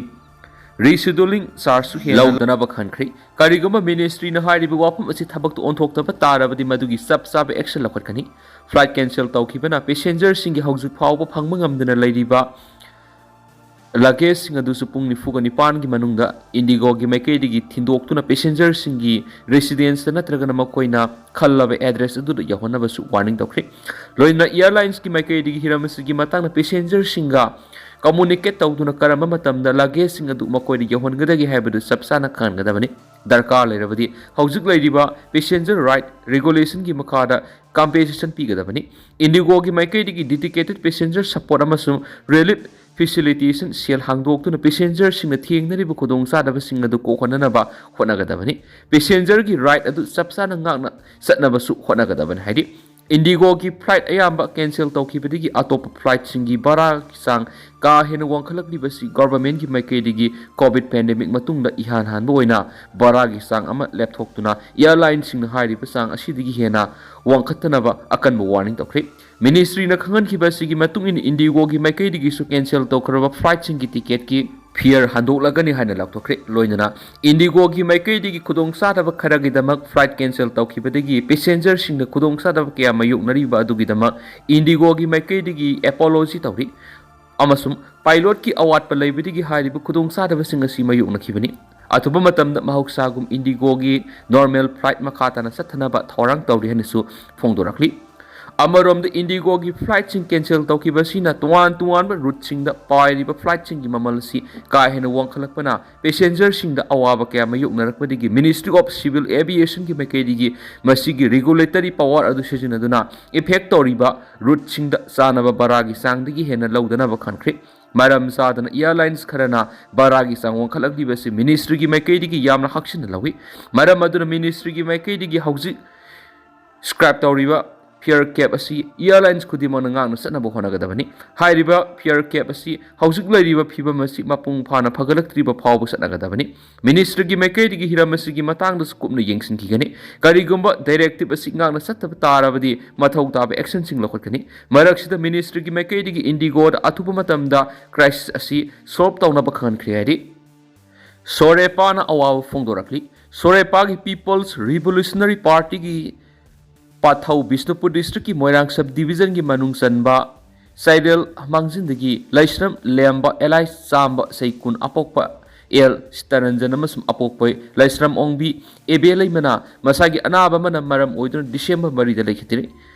ꯔꯤꯁꯤꯗꯨꯂꯤꯡ ꯆꯥꯔꯖꯁꯨ ꯍꯦꯟꯅ ꯂꯧꯗꯅꯕ ꯈꯟꯈ꯭ꯔꯤ꯫ ꯀꯔꯤꯒꯨꯝꯕ ꯃꯤꯅꯤꯁꯇ꯭ꯔꯤꯅ ꯍꯥꯏꯔꯤꯕ ꯋꯥꯐꯝ ꯑꯁꯤ ꯊꯕꯛꯇ ꯑꯣꯟꯊꯣꯛꯇꯕ ꯇꯥꯔꯕꯗꯤ ꯃꯗꯨꯒꯤ ꯆꯞ ꯆꯥꯕ ꯑꯦꯛꯁꯟ ꯂꯧꯈꯠꯀꯅꯤ꯫ ꯐ꯭ꯂꯥꯏꯠ ꯀꯦꯟꯁꯦꯜ ꯇꯧꯈꯤꯕꯅ ꯄꯦꯁꯦꯟꯖꯔꯁꯤꯡꯒꯤ ꯍꯧꯖꯤꯛ ꯐꯥꯎꯕ ꯐꯪꯕ ꯉꯝꯗꯅ ꯂꯩꯔꯤꯕ ꯂꯒꯦꯖꯁꯤꯡ ꯑꯗꯨꯁꯨ ꯄꯨꯡ ꯅꯤꯐꯨꯒ ꯅꯤꯄꯥꯟꯒꯤ ꯃꯅꯨꯡꯗ ꯏꯟꯗꯤꯒꯣꯒꯤ ꯃꯥꯏꯀꯩꯗꯒꯤ ꯊꯤꯟꯗꯣꯛꯇꯨꯅ ꯄꯦꯁꯦꯟꯖꯔꯁꯤꯡꯒꯤ ꯔꯦꯁꯤꯗꯦꯟꯁꯇ ꯅꯠꯇ꯭ꯔꯒꯅ ꯃꯈꯣꯏꯅ ꯈꯜꯂꯕ ꯑꯦꯗ꯭ꯔꯦꯁ ꯑꯗꯨꯗ ꯌꯧꯍꯟꯅꯕꯁꯨ ꯋꯥꯔꯅꯤꯡ ꯇꯧꯈ꯭ꯔꯤ꯫ ꯂꯣꯏꯅꯅ ꯑꯦꯌꯔꯂꯥꯏꯟꯁꯀꯤ ꯃꯥꯏꯀꯩꯗꯒꯤ ꯍꯤꯔꯝ ꯑꯁꯤꯒꯤ ꯃꯇꯥꯡꯗ ꯄꯦꯁꯦꯟꯖꯔꯁꯤꯡꯒ ꯀꯝꯃꯨꯅꯤꯀꯦꯠ ꯇꯧꯗꯨꯅ ꯀꯔꯝꯕ ꯃꯇꯝꯗ ꯂꯒꯦꯖꯁꯤꯡ ꯑꯗꯨ ꯃꯈꯣꯏꯗ ꯌꯧꯍꯟꯒꯗꯒꯦ ꯍꯥꯏꯕꯗꯨ ꯆꯞ ꯆꯥꯅ ꯈꯪꯍꯟꯒꯗꯕꯅꯤ꯫ ꯗꯔꯀꯥꯔ ꯂꯩꯔꯕꯗꯤ ꯍꯧꯖꯤꯛ ꯂꯩꯔꯤꯕ ꯄꯦꯁꯦꯟꯖꯔ ꯔꯥꯏꯠ ꯔꯤꯒꯨꯂꯦꯁꯟꯒꯤ ꯃꯈꯥꯗ ꯀꯝꯄꯦꯟꯁꯦꯁꯟ ꯄꯤꯒꯗꯕꯅꯤ꯫ ꯏꯟꯗꯤꯒꯣꯒꯤ ꯃꯥꯏꯀꯩꯗꯒꯤ ꯗꯤꯗꯤꯀꯦꯇꯦꯠ ꯄꯦꯁꯦꯟꯖꯔ ꯁꯄꯣꯔꯠ ꯑꯃꯁꯨꯡ ꯔꯤꯂꯤꯐ ꯐꯦꯁꯤꯂꯤꯇꯦꯁꯟ ꯁꯦꯜ ꯍꯥꯡꯗꯣꯛꯇꯨꯅ ꯄꯦꯁꯦꯟꯖꯔꯁꯤꯡꯅ ꯊꯦꯡꯅꯔꯤꯕ ꯈꯨꯗꯣꯡꯆꯥꯗꯕꯁꯤꯡ ꯑꯗꯨ ꯀꯣꯛꯍꯟꯅꯅꯕ ꯍꯣꯠꯅꯒꯗꯕꯅꯤ꯫ ꯄꯦꯁꯦꯟꯖꯔꯒꯤ ꯔꯥꯏꯠ ꯑꯗꯨ ꯆꯞ ꯆꯥꯅ ꯉꯥꯛꯅ ꯆꯠꯅꯕꯁꯨ ꯍꯣꯠꯅꯒꯗꯕꯅꯤ꯫ ꯍꯥꯏꯗꯤ, ꯏꯟꯗꯤꯒꯣꯒꯤ ꯐ꯭ꯂꯥꯏꯠ ꯑꯌꯥꯝꯕ ꯀꯦꯟꯁꯦꯜ ꯇꯧꯈꯤꯕꯗꯒꯤ ꯑꯇꯣꯞꯄ ꯐ꯭ꯂꯥꯏꯠꯁꯤꯡꯒꯤ ꯚꯔꯥꯒꯤ ꯆꯥꯡ ꯀꯥ ꯍꯦꯟꯅ ꯋꯥꯡꯈꯠꯂꯛꯂꯤꯕꯁꯤ ꯒꯣꯚꯔꯟꯃꯦꯟꯠꯀꯤ ꯃꯥꯏꯀꯩꯗꯒꯤ ꯀꯣꯚꯤꯗ ꯄꯦꯟꯗꯦꯃꯤꯛ ꯃꯇꯨꯡꯗ ꯏꯍꯥꯟ ꯍꯥꯟꯕ ꯑꯣꯏꯅ ꯚꯔꯥꯒꯤ ꯆꯥꯡ ꯑꯃ ꯂꯦꯞꯊꯣꯛꯇꯨꯅ ꯑꯦꯌꯔꯂꯥꯏꯟꯁꯤꯡꯅ ꯍꯥꯏꯔꯤꯕ ꯆꯥꯡ ꯑꯁꯤꯗꯒꯤ ꯍꯦꯟꯅ ꯋꯥꯡꯈꯠꯇꯅꯕ ꯑꯀꯟꯕ ꯋꯥꯔꯅꯤꯡ ꯇꯧꯈ꯭ꯔꯤ꯫ ꯃꯤꯅꯤꯁꯇ꯭ꯔꯤꯅ ꯈꯪꯍꯟꯈꯤꯕ ꯑꯁꯤꯒꯤ ꯃꯇꯨꯡ ꯏꯟꯅ ꯏꯟꯗꯤꯒꯣꯒꯤ ꯃꯥꯏꯀꯩꯗꯒꯤꯁꯨ ꯀꯦꯟꯁꯦꯜ ꯇꯧꯈ꯭ꯔꯕ ꯐ꯭ꯂꯥꯏꯠꯁꯤꯡꯒꯤ ꯇꯤꯀꯦꯠꯀꯤ ꯐꯤꯌꯔ ꯍꯟꯗꯣꯛꯂꯒꯅꯤ ꯍꯥꯏꯅ ꯂꯥꯎꯊꯣꯛꯈ꯭ꯔꯦ꯫ ꯂꯣꯏꯅꯅ ꯏꯟꯗꯤꯒꯣꯒꯤ ꯃꯥꯏꯀꯩꯗꯒꯤ ꯈꯨꯗꯣꯡꯆꯥꯗꯕ ꯈꯔꯒꯤꯗꯃꯛ ꯐ꯭ꯂꯥꯏꯠ ꯀꯦꯟꯁꯦꯜ ꯇꯧꯈꯤꯕꯗꯒꯤ ꯄꯦꯁꯦꯟꯖꯔꯁꯤꯡꯅ ꯈꯨꯗꯣꯡꯆꯥꯗꯕ ꯀꯌꯥ ꯃꯥꯌꯣꯛꯅꯔꯤꯕ ꯑꯗꯨꯒꯤꯗꯃꯛ ꯏꯟꯗꯤꯒꯣꯒꯤ ꯃꯥꯏꯀꯩꯗꯒꯤ ꯑꯦꯄꯣꯂꯣꯖꯤ ꯇꯧꯔꯤ꯫ ꯑꯃꯁꯨꯡ ꯄꯥꯏꯂꯣꯠꯀꯤ ꯑꯋꯥꯠꯄ ꯂꯩꯕꯗꯒꯤ ꯍꯥꯏꯔꯤꯕ ꯈꯨꯗꯣꯡꯆꯥꯗꯕꯁꯤꯡ ꯑꯁꯤ ꯃꯥꯌꯣꯛꯅꯈꯤꯕꯅꯤ꯫ ꯑꯊꯨꯕ ꯃꯇꯝꯗ ꯃꯍꯧꯁꯥꯒꯨꯝ ꯏꯟꯗꯤꯒꯣꯒꯤ ꯅꯣꯔꯃꯦꯜ ꯐ꯭ꯂꯥꯏꯠ ꯃꯈꯥ ꯇꯥꯅ ꯆꯠꯊꯅꯕ ꯊꯧꯔꯥꯡ ꯇꯧꯔꯤ ꯍꯥꯏꯅꯁꯨ ꯐꯣꯡꯗꯣꯔꯛꯂꯤ꯫ ꯑꯃꯔꯣꯝꯗ ꯏꯟꯗꯤꯒꯣꯒꯤ ꯐ꯭ꯂꯥꯏꯠꯁꯤꯡ ꯀꯦꯟꯁꯦꯜ ꯇꯧꯈꯤꯕ ꯑꯁꯤꯅ ꯇꯣꯉꯥꯟ ꯇꯣꯉꯥꯟꯕ ꯔꯨꯠꯁꯤꯡꯗ ꯄꯥꯏꯔꯤꯕ ꯐ꯭ꯂꯥꯏꯠꯁꯤꯡꯒꯤ ꯃꯃꯜ ꯑꯁꯤ ꯀꯥ ꯍꯦꯟꯅ ꯋꯥꯡꯈꯠꯂꯛꯄꯅ ꯄꯦꯁꯦꯟꯖꯔꯁꯤꯡꯗ ꯑꯋꯥꯕ ꯀꯌꯥ ꯃꯥꯌꯣꯛꯅꯔꯛꯄꯗꯒꯤ Ministry of Civil Aviationꯒꯤ ꯃꯥꯏꯀꯩꯗꯒꯤ ꯃꯁꯤꯒꯤ ꯔꯤꯒꯨꯂꯦꯇꯔꯤ ꯄꯋꯥꯔ ꯑꯗꯨ ꯁꯤꯖꯤꯟꯅꯗꯨꯅ ꯏꯐꯦꯛ ꯇꯧꯔꯤꯕ ꯔꯨꯠꯁꯤꯡꯗ ꯆꯥꯅꯕ ꯚꯔꯥꯒꯤ ꯆꯥꯡꯗꯒꯤ ꯍꯦꯟꯅ ꯂꯧꯗꯅꯕ ꯈꯟꯈ꯭ꯔꯦ꯫ ꯃꯔꯝ ꯆꯥꯗꯅ airlines ꯈꯔꯅ ꯚꯔꯥꯒꯤ ꯆꯥꯡ ꯋꯥꯡꯈꯠꯂꯛꯂꯤꯕꯁꯤ ministryꯒꯤ ꯃꯥꯏꯀꯩꯗꯒꯤ ꯌꯥꯝꯅ ꯍꯛꯆꯤꯟꯅ ꯂꯧꯏ꯫ ꯃꯔꯝ ꯑꯗꯨꯅ ministryꯒꯤ ꯃꯥꯏꯀꯩꯗꯒꯤ ꯍꯧꯖꯤꯛ scrap ꯇꯧꯔꯤꯕ fare cap ꯑꯁꯤ airlines ꯈꯨꯗꯤꯡꯃꯛꯅ ꯉꯥꯛꯅ ꯆꯠꯅꯕ ꯍꯣꯠꯅꯒꯗꯕꯅꯤ꯫ ꯍꯥꯏꯔꯤꯕ fare cap ꯑꯁꯤ ꯍꯧꯖꯤꯛ ꯂꯩꯔꯤꯕ ꯐꯤꯕꯝ ꯑꯁꯤ ꯃꯄꯨꯡ ꯐꯥꯅ ꯐꯒꯠꯂꯛꯇ꯭ꯔꯤꯕ ꯐꯥꯎꯕ ꯆꯠꯅꯒꯗꯕꯅꯤ꯫ Ministryꯒꯤ ꯃꯥꯏꯀꯩꯗꯒꯤ ꯍꯤꯔꯝ ꯑꯁꯤꯒꯤ ꯃꯇꯥꯡꯗꯁꯨ ꯀꯨꯞꯅ ꯌꯦꯡꯁꯤꯟꯈꯤꯒꯅꯤ꯫ ꯀꯔꯤꯒꯨꯝꯕ directive ꯑꯁꯤ ꯉꯥꯛꯅ ꯆꯠꯇꯕ ꯇꯥꯔꯕꯗꯤ ꯃꯊꯧ ꯇꯥꯕ actionꯁꯤꯡ ꯂꯧꯈꯠꯀꯅꯤ꯫ ꯃꯔꯛꯁꯤꯗ ministryꯒꯤ ꯃꯥꯏꯀꯩꯗꯒꯤ ꯏꯟꯗꯤꯒꯣꯗ ꯑꯊꯨꯕ ꯃꯇꯝꯗ crisis ꯑꯁꯤ solve ꯇꯧꯅꯕ ꯈꯪꯍꯟꯈ꯭ꯔꯦ ꯍꯥꯏꯔꯤ꯫ ꯁꯣꯔꯦꯄꯥꯅ ꯑꯋꯥꯕ ꯐꯣꯡꯗꯣꯔꯛꯂꯤ꯫ ꯁꯣꯔꯦꯄꯥꯒꯤ People's Revolutionary Partyꯒꯤ ꯄꯥꯊꯧ ꯕꯤꯁꯅꯨꯄꯨꯔ districtꯀꯤ ꯃꯣꯏꯔꯥꯡ sub divisionꯒꯤ ꯃꯅꯨꯡ ꯆꯟꯕ ꯆꯥꯏꯔꯦꯜ ꯃꯥꯡꯖꯤꯟꯗꯒꯤ ꯂꯩꯁ꯭ꯔꯝ ꯂꯦꯝꯕ ꯑꯦꯂꯥꯏꯁ ꯆꯥꯝꯕ ꯁꯩꯀꯨꯟ ꯑꯄꯣꯛꯄ ꯑꯦꯜ ꯁꯤꯇꯥꯔꯟꯖꯟ ꯑꯃꯁꯨꯡ ꯑꯄꯣꯛꯄ ꯂꯩꯁ꯭ꯔꯝ ꯑꯣꯡꯕꯤ ꯑꯦꯕꯦ ꯂꯩꯃꯅ ꯃꯁꯥꯒꯤ ꯑꯅꯥꯕ ꯑꯃꯅ ꯃꯔꯝ ꯑꯣꯏꯗꯨꯅ December ꯃꯔꯤꯗ ꯂꯩꯈꯤꯗ꯭ꯔꯤ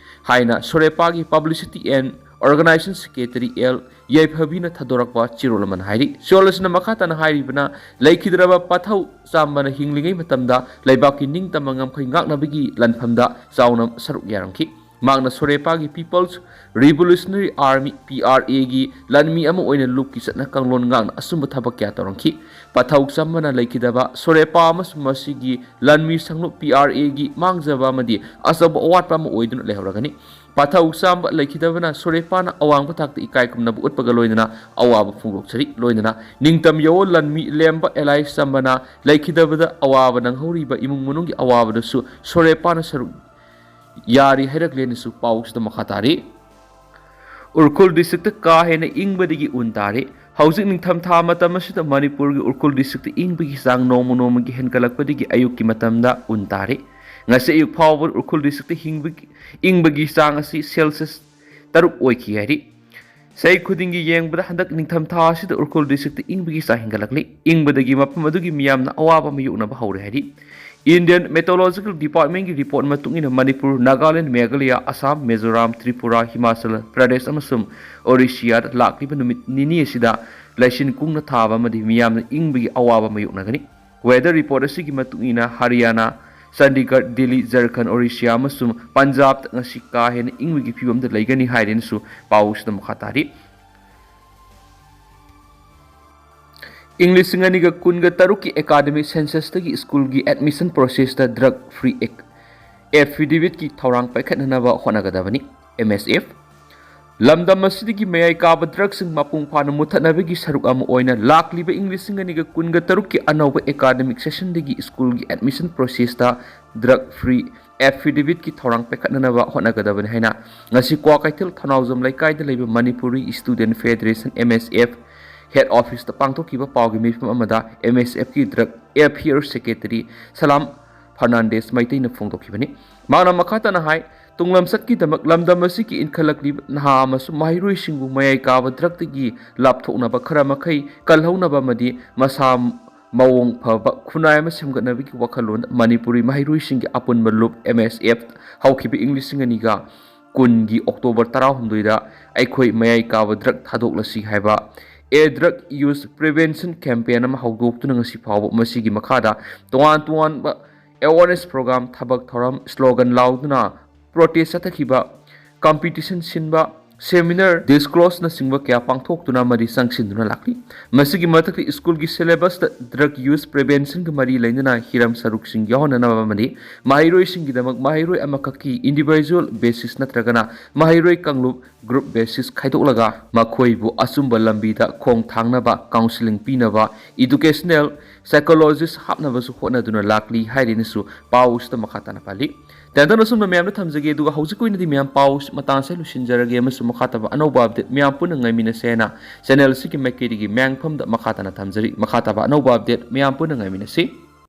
ꯍꯥꯏꯅ ꯁꯣꯔꯦꯄꯥꯒꯤ Publicity and Organization Secretary L ꯌꯥꯏꯐꯕꯤꯅ ꯊꯥꯗꯣꯔꯛꯄ ꯆꯦꯔꯣꯜ ꯑꯃꯅ ꯍꯥꯏꯔꯤ꯫ ꯆꯦꯔꯣꯜ ꯑꯁꯤꯅ ꯃꯈꯥ ꯇꯥꯅ ꯍꯥꯏꯔꯤꯕꯅ, ꯂꯩꯈꯤꯗ꯭ꯔꯕ ꯄꯥꯊꯧ ꯆꯥꯝꯕꯅ ꯍꯤꯡꯂꯤꯉꯩ ꯃꯇꯝꯗ ꯂꯩꯕꯥꯛꯀꯤ ꯅꯤꯡꯇꯝꯕ ꯉꯝꯈꯩ ꯉꯥꯛꯅꯕꯒꯤ ꯂꯥꯟꯐꯝꯗ ꯆꯥꯎꯅ ꯁꯔꯨꯛ ꯌꯥꯔꯝꯈꯤ꯫ ꯃꯍꯥꯛꯅ ꯁꯣꯔꯦꯄꯥꯒꯤ People's Revolutionary Army, P R Aꯒꯤ ꯂꯥꯟꯃꯤ ꯑꯃ ꯑꯣꯏꯅ ꯂꯨꯞꯀꯤ ꯆꯠꯅ ꯀꯥꯡꯂꯣꯟ ꯉꯥꯛꯅ ꯑꯆꯨꯝꯕ ꯊꯕꯛ ꯀꯌꯥ ꯇꯧꯔꯝꯈꯤ꯫ ꯄꯥꯊꯧ ꯆꯥꯝꯕꯅ ꯂꯩꯈꯤꯗꯕ ꯁꯣꯔꯦꯄꯥ ꯑꯃꯁꯨꯡ ꯃꯁꯤꯒꯤ ꯂꯥꯟꯃꯤ ꯁꯪꯂꯨꯞ P R Aꯒꯤ ꯃꯥꯡꯖꯕ ꯑꯃꯗꯤ ꯑꯆꯧꯕ ꯑꯋꯥꯠꯄ ꯑꯃ ꯑꯣꯏꯗꯨꯅ ꯂꯩꯍꯧꯔꯒꯅꯤ꯫ ꯄꯥꯊꯧ ꯆꯥꯝꯕ ꯂꯩꯈꯤꯗꯕꯅ ꯁꯣꯔꯦꯄꯥꯅ ꯑꯋꯥꯡꯕ ꯊꯥꯛꯇ ꯏꯀꯥꯏ ꯈꯨꯝꯅꯕ ꯎꯠꯄꯒ ꯂꯣꯏꯅꯅ ꯑꯋꯥꯕ ꯐꯣꯡꯗꯣꯛꯆꯔꯤ꯫ ꯂꯣꯏꯅꯅ ꯅꯤꯡꯇꯝ ꯌꯧꯋ ꯂꯥꯟꯃꯤ ꯂꯦꯝꯕ ꯑꯦꯂꯥꯏꯁ ꯆꯥꯝꯕꯅ ꯂꯩꯈꯤꯗꯕꯗ ꯑꯋꯥꯕ ꯅꯪꯍꯧꯔꯤꯕ ꯏꯃꯨꯡ ꯃꯅꯨꯡꯒꯤ ꯑꯋꯥꯕꯗꯁꯨ ꯁꯣꯔꯦꯄꯥꯅ ꯁꯔꯨꯛ ꯌꯥꯔꯤ ꯍꯥꯏꯔꯛꯂꯦꯅꯁꯨ ꯄꯥꯎꯁꯤꯗ ꯃꯈꯥ ꯇꯥꯔꯤ꯫ ꯎꯈ꯭ꯔꯨꯜ districtꯇ ꯀꯥ ꯍꯦꯟꯅ ꯏꯪꯕꯗꯒꯤ ꯎꯟ ꯇꯥꯔꯤ꯫ ꯍꯧꯖꯤꯛ ꯅꯤꯡꯊꯝꯊꯥ ꯃꯇꯝ ꯑꯁꯤꯗ ꯃꯅꯤꯄꯨꯔꯒꯤ ꯎꯈ꯭ꯔꯨꯜ districtꯇ ꯏꯪꯕꯒꯤ ꯆꯥꯡ ꯅꯣꯡꯃ ꯅꯣꯡꯃꯒꯤ ꯍꯦꯟꯒꯠꯂꯛꯄꯗꯒꯤ ꯑꯌꯨꯛꯀꯤ ꯃꯇꯝꯗ ꯎꯟ ꯇꯥꯔꯤ꯫ ꯉꯁꯤ ꯑꯌꯨꯛ ꯐꯥꯎꯕ ꯎꯈ꯭ꯔꯨꯜ districtꯇ ꯍꯤꯡꯕꯒꯤ, ꯏꯪꯕꯒꯤ ꯆꯥꯡ ꯑꯁꯤ Celsius ꯇꯔꯨꯛ ꯑꯣꯏꯈꯤ ꯍꯥꯏꯔꯤ꯫ ꯆꯍꯤ ꯈꯨꯗꯤꯡꯒꯤ ꯌꯦꯡꯕꯗ ꯍꯟꯗꯛ ꯅꯤꯡꯊꯝꯊꯥ ꯑꯁꯤꯗ ꯎꯈ꯭ꯔꯨꯜ district ꯏꯪꯕꯒꯤ ꯆꯥꯡ ꯍꯦꯟꯒꯠꯂꯛꯂꯤ꯫ ꯏꯪꯕꯗꯒꯤ ꯃꯐꯝ ꯑꯗꯨꯒꯤ ꯃꯤꯌꯥꯝꯅ ꯑꯋꯥꯕ ꯃꯥꯌꯣꯛꯅꯕ ꯍꯧꯔꯦ ꯍꯥꯏꯔꯤ꯫ Indian Meteorological Department ꯀꯤ report ꯃꯇꯨꯡ ꯏꯟꯅ ꯃꯅꯤꯄꯨꯔ, ꯅꯥꯒꯥꯂꯦꯟ, ꯃꯦꯘꯥꯂꯌꯥ, ꯑꯁꯥꯝ, ꯃꯤꯖꯣꯔꯥꯝ, ꯇ꯭ꯔꯤꯄꯨꯔꯥ, ꯍꯤꯃꯥꯆꯜ ꯄ꯭ꯔꯗꯦꯁ ꯑꯃꯁꯨꯡ ꯑꯣꯔꯤꯁꯤꯌꯥꯗ ꯂꯥꯛꯂꯤꯕ ꯅꯨꯃꯤꯠ ꯅꯤꯅꯤ ꯑꯁꯤꯗ ꯂꯩꯆꯤꯟ ꯀꯨꯡꯅ ꯊꯥꯕ ꯑꯃꯗꯤ ꯃꯤꯌꯥꯝꯅ ꯏꯪꯕꯒꯤ ꯑꯋꯥꯕ ꯃꯥꯌꯣꯛꯅꯒꯅꯤ꯫ Weather report ꯑꯁꯤꯒꯤ ꯃꯇꯨꯡ ꯏꯟꯅ ꯍꯔꯤꯌꯥꯅꯥ, ꯆꯟꯗꯤꯒꯔ, ꯗꯤꯜꯂꯤ, ꯖꯔꯈꯟ, ꯑꯣꯔꯤꯁꯤꯌꯥ ꯑꯃꯁꯨꯡ ꯄꯟꯖꯥꯕꯇ ꯉꯁꯤ ꯀꯥ ꯍꯦꯟꯅ ꯏꯪꯕꯒꯤ ꯐꯤꯕꯝꯗ ꯂꯩꯒꯅꯤ ꯍꯥꯏꯔꯦꯅꯁꯨ ꯄꯥꯎ ꯑꯁꯤꯗ ꯃꯈꯥ ꯇꯥꯔꯤ꯫ ꯏꯪ ꯂꯤꯁꯤꯡ ꯑꯅꯤꯒ ꯀꯨꯟꯒ ꯇꯔꯨꯛꯀꯤ academic census ꯇꯒꯤ ꯁ꯭ꯀꯨꯜꯒꯤ admission process ꯇ drug free affidavit ꯀꯤ ꯊꯧꯔꯥꯡ ꯄꯥꯏꯈꯠꯅꯅꯕ ꯍꯣꯠꯅꯒꯗꯕꯅꯤ꯫ M S F꯫ ꯂꯝꯗꯝ ꯑꯁꯤꯗꯒꯤ ꯃꯌꯥꯏ ꯀꯥꯕ drug ꯁꯤꯡ ꯃꯄꯨꯡ ꯐꯥꯅ ꯃꯨꯠꯊꯠꯅꯕꯒꯤ ꯁꯔꯨꯛ ꯑꯃ ꯑꯣꯏꯅ ꯂꯥꯛꯂꯤꯕ ꯏꯪ ꯂꯤꯁꯤꯡ ꯑꯅꯤꯒ ꯀꯨꯟꯒ ꯇꯔꯨꯛꯀꯤ ꯑꯅꯧꯕ academic session ꯗꯒꯤ ꯁ꯭ꯀꯨꯜꯒꯤ admission process ꯇ drug free affidavit ꯀꯤ ꯊꯧꯔꯥꯡ ꯄꯥꯏꯈꯠꯅꯅꯕ ꯍꯣꯠꯅꯒꯗꯕꯅꯤ ꯍꯥꯏꯅ ꯉꯁꯤ ꯀ꯭ꯋꯥꯀꯩꯊꯦꯜ ꯊꯧꯅꯥꯎꯖꯝ ꯂꯩꯀꯥꯏꯗ ꯂꯩꯕ Manipuri Student Federation, M S F, head office ꯇ ꯄꯥꯡꯊꯣꯛꯈꯤꯕ ꯄꯥꯎꯒꯤ ꯃꯤꯐꯝ ꯑꯃꯗ M S F ꯀꯤ drug affair secretary ꯁꯂꯥꯝ ꯐꯔꯅꯥꯟꯗꯦꯁ ꯃꯩꯇꯩꯅ ꯐꯣꯡꯗꯣꯛꯈꯤꯕꯅꯤ꯫ ꯃꯍꯥꯛꯅ ꯃꯈꯥ ꯇꯥꯅ ꯍꯥꯏ, ꯇꯨꯡꯂꯝꯆꯠꯀꯤꯗꯃꯛ ꯂꯝꯗꯝ ꯑꯁꯤꯒꯤ ꯏꯟꯈꯠꯂꯛꯂꯤꯕ ꯅꯍꯥ ꯑꯃꯁꯨꯡ ꯃꯍꯩꯔꯣꯏꯁꯤꯡꯕꯨ ꯃꯌꯥꯏ ꯀꯥꯕ drug ꯇꯒꯤ ꯂꯥꯞꯊꯣꯛꯅꯕ ꯈꯔ ꯃꯈꯩ ꯀꯜꯍꯧꯅꯕ ꯑꯃꯗꯤ ꯃꯁꯥ ꯃꯑꯣꯡ ꯐꯕ ꯈꯨꯟꯅꯥꯏ ꯑꯃ ꯁꯦꯝꯒꯠꯅꯕꯒꯤ ꯋꯥꯈꯜꯂꯣꯟꯗ ꯃꯅꯤꯄꯨꯔꯤ ꯃꯍꯩꯔꯣꯏꯁꯤꯡꯒꯤ ꯑꯄꯨꯟꯕ ꯂꯨꯞ, M S F, ꯍꯧꯈꯤꯕ ꯏꯪ ꯂꯤꯁꯤꯡ ꯑꯅꯤꯒ ꯀꯨꯟꯒꯤ October ꯇꯔꯥꯍꯨꯝꯗꯣꯏꯗ ꯑꯩꯈꯣꯏ ꯃꯌꯥꯏ ꯀꯥꯕ drug ꯊꯥꯗꯣꯛꯂꯁꯤ ꯍꯥꯏꯕ A Drug Use Prevention Campaign ꯑꯃ ꯍꯧꯗꯣꯛꯇꯨꯅ ꯉꯁꯤ ꯐꯥꯎꯕ ꯃꯁꯤꯒꯤ ꯃꯈꯥꯗ ꯇꯣꯉꯥꯟ ꯇꯣꯉꯥꯟꯕ awareness program, ꯊꯕꯛ ꯊꯧꯔꯝ, slogan ꯂꯥꯎꯗꯨꯅ protest ꯆꯠꯊꯈꯤꯕ, competition ꯁꯤꯟꯕ, seminar, discourse ꯅꯆꯤꯡꯕ ꯀꯌꯥ ꯄꯥꯡꯊꯣꯛꯇꯨꯅ ꯑꯃꯗꯤ ꯆꯪꯁꯤꯟꯗꯨꯅ ꯂꯥꯛꯂꯤ꯫ ꯃꯁꯤꯒꯤ ꯃꯊꯛꯇ ꯁ꯭ꯀꯨꯜꯒꯤ syllabus ꯇ drug use prevention ꯒ ꯃꯔꯤ ꯂꯩꯅꯅ ꯍꯤꯔꯝ ꯁꯔꯨꯛꯁꯤꯡ ꯌꯥꯎꯍꯟꯅꯅꯕ ꯑꯃꯗꯤ ꯃꯍꯩꯔꯣꯏꯁꯤꯡꯒꯤꯗꯃꯛ ꯃꯍꯩꯔꯣꯏ ꯑꯃꯈꯛꯀꯤ individual basis ꯅꯠꯇ꯭ꯔꯒꯅ ꯃꯍꯩꯔꯣꯏ ꯀꯥꯡꯂꯨꯞ group basis ꯈꯥꯏꯗꯣꯛꯂꯒ ꯃꯈꯣꯏꯕꯨ ꯑꯆꯨꯝꯕ ꯂꯝꯕꯤꯗ ꯈꯣꯡ ꯊꯥꯡꯅꯕ counselling ꯄꯤꯅꯕ educational psychologist ꯍꯥꯞꯅꯕꯁꯨ ꯍꯣꯠꯅꯗꯨꯅ ꯂꯥꯛꯂꯤ ꯍꯥꯏꯔꯤꯅꯁꯨ ꯄꯥꯎ ꯑꯁꯤꯗ ꯃꯈꯥ ꯇꯥꯅ ꯄꯜꯂꯤ꯫ ꯇꯦꯟꯇꯛꯅ ꯁꯨꯝꯅ ꯃꯌꯥꯝꯗ ꯊꯝꯖꯒꯦ, ꯑꯗꯨꯒ ꯍꯧꯖꯤꯛꯀꯤ ꯑꯣꯏꯅꯗꯤ ꯃꯌꯥꯝ ꯄꯥꯎ ꯃꯇꯥꯡ ꯑꯁꯤꯗ ꯂꯣꯏꯁꯤꯟꯖꯔꯒꯦ ꯑꯃꯁꯨꯡ ꯃꯈꯥ ꯇꯥꯕ ꯑꯅꯧꯕ update ꯃꯌꯥꯝ ꯄꯨꯟꯅ ꯉꯥꯏꯃꯤꯟꯅꯁꯦ ꯍꯥꯏꯅ channel ꯑꯁꯤꯒꯤ ꯃꯥꯏꯀꯩꯗꯒꯤ ꯃꯌꯥꯝꯐꯝꯗ ꯃꯈꯥ ꯇꯥꯅ ꯊꯝꯖꯔꯤ꯫ ꯃꯈꯥ ꯇꯥꯕ ꯑꯅꯧꯕ update ꯃꯌꯥꯝ ꯄꯨꯟꯅ ꯉꯥꯏꯃꯤꯟꯅꯁꯤ꯫